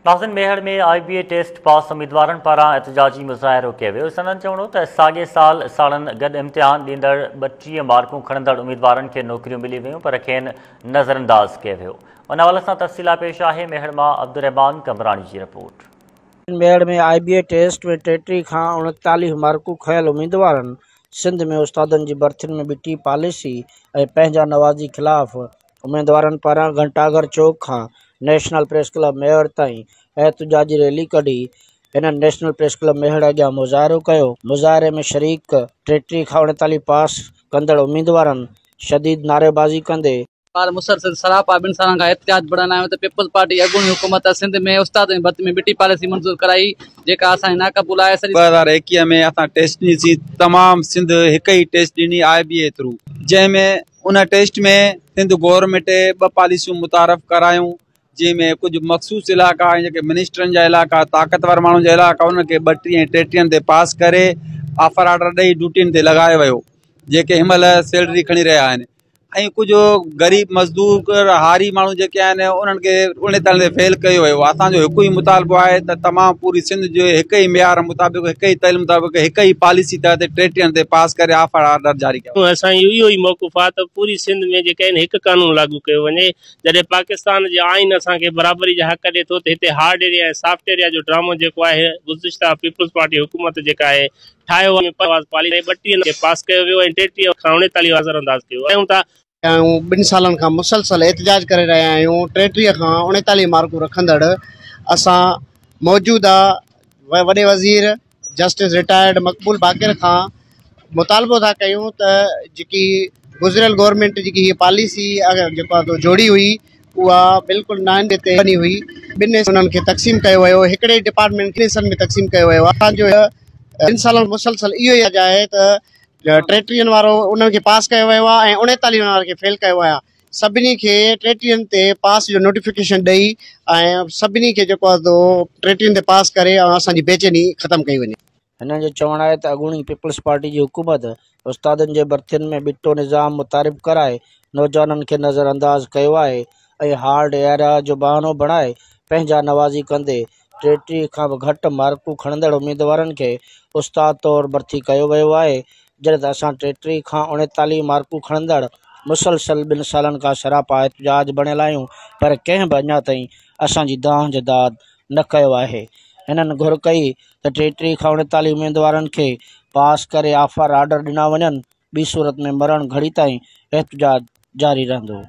ناظرين Mehar ۾ I B A test pass اميدوارن پاران احتجاجي مظاهرو ڪيو ويو. سندن چوڻ هو ته ساڳئي سال ساڻن گڏ امتحان ڏيندڙ 32 مارڪون کڻندڙ اميدوارن کي نوڪريون ملي ويون پر کين نظرانداز ڪيو ويو. ان حوالي سان تفصيلا پيش آهي ميهڙ مان عبدالرحمان قمبراڻي جي report. Mehar ۾ I B A test ۾ 33 کان 39 مارڪون کنيل اميدوارن سنڌ ۾ استادن جي ڀرتين ۾ ٻٽي پاليسي ۽ پنهنجا نوازي خلاف اميدوارن پاران گهنٽاگهر چوڪ کان نيشنل پريس ڪلب ميهڙ تائين احتجاجي ريلي ڪڍي هنن نيشنل پريس ڪلب ميهڙ اڳيان مظاهرو ڪيو. مظاهري ۾ شريڪ 33 کان 39 پاس ڪندڙ اميدوارن شديد نعريبازي ڪندي. پار مسلسل سراپا ٻن سالن کان احتجاج بڻيل آهيون ته پيپلز پارٽي اڳوڻي حڪومت سنڌ ۾ استادن جي ڀرتي ۾ ٻٽي پاليسي منظور ڪرائي جيڪا اسان جي ناقبول آهي سڄي 2021 ۾ اسان ٽيسٽ ڏني سين تمام سنڌ هڪ ئي ٽيسٽ ڏني آء بي اي ٿرو جنهن ۾ ان ٽيسٽ ۾ سنڌ گورنمينٽ ٻه پاليسيون متعارف ڪرايون جنهن ۾ ڪجهه مخصوص علائقا ۽ جيڪي منسٽرن جا علائقا طاقتور ماڻهن جا علائقا انهن کي 32 ۽ 33 تي پاس ڪري آفر آرڊر ڏئي ڊيوٽين تي لڳايو ويو جيڪي هن مهل سيلري کڻي رهيا آهن ۽ ڪجهه غريب مزدور هاري ماڻهو جيڪي آهن انهن کي 39 تي فيل ڪيو ويو اسان جو هڪ ئي مطالبو آهي ته تمام پوري سنڌ جو هڪ ئي معيار مطابق هڪ ئي تعليم مطابق هڪ ئي پاليسي تحت 33 تي پاس ڪري آفر آرڊر جاري ڪيا. اسان جو اهو ئي موقف آهي ته پوري سنڌ ۾ جيڪا آهن هڪ قانون لاڳو ڪيو وڃي. جڏهن پاڪستان جي آئين اسان کي برابري جا حق ڏي ٿو ته هتي هارڊ ايريا ۽ سافٽ ايريا جو ڊرامو جيڪو آهي گذشته پيپلز پارٽي حڪومت جيڪا آهي ٺاهيو آهي ۾ پاليسي 32 کي پاس ڪيو ويو ۽ 33 کان 39 نظر انداز ڪيو ويو ٿا. آهيون ٻن سالن کان مسلسل احتجاج ڪري رهيا آهيون 33 کان 39 مارڪون رکندڙ اسان موجوده وڏي وزير جسٽس رٽائرڊ مقبول باقر کان مطالبو ٿا ڪيون ته جيڪي گذريل گورنمينٽ جيڪي هي پاليسي جيڪو آهي جوڙي هئي اها بلڪل نائن تي بني هئي ٻن انهن کي تقسيم ڪيو ويو هڪڙي ڊپارٽمينٽ ٻن حصن ۾ تقسيم ڪيو ويو اسان جو ٻن سالن مسلسل اهو ئي آهي ته 33 وارو انهن کي پاس ڪيو ويو آهي ۽ 39 وارن کي فيل ڪيو ويو آهي سڀني کي 33 تي پاس جو نوٽيفڪيشن ڏئي ۽ سڀني کي جيڪو آهي سو 33 تي پاس ڪري ۽ اسان جي بيچيني ختم ڪئي وڃي. هنن جو چوڻ آهي ته اڳوڻي پيپلز پارٽي جي حڪومت استادن جي ڀرتين ۾ ٻٽو نظام متعارف ڪرائي نوجوانن کي نظر انداز ڪيو آهي ۽ هارڊ ايريا جو بهانو بڻائي پنهنجا نوازي ڪندي 33 کان به گهٽ مارڪون کڻندڙ اميدوارن کي استاد طور ڀرتي ڪيو ويو آهي، جڏهن ته اسان 33 کان 39 مارڪون کڻندڙ مسلسل ٻن سالن کان سراپا احتجاج بڻيل آهيون پر ڪنهن به اڃا تائين اسان جي دانهن جو داد نه ڪيو آهي. هنن گهر ڪئي ته 33 کان 39 اميدوارن کي پاس ڪري آفر آرڊر ڏنا وڃن، ٻي صورت ۾ مرڻ گهڙي تائين احتجاج جاري رهندو.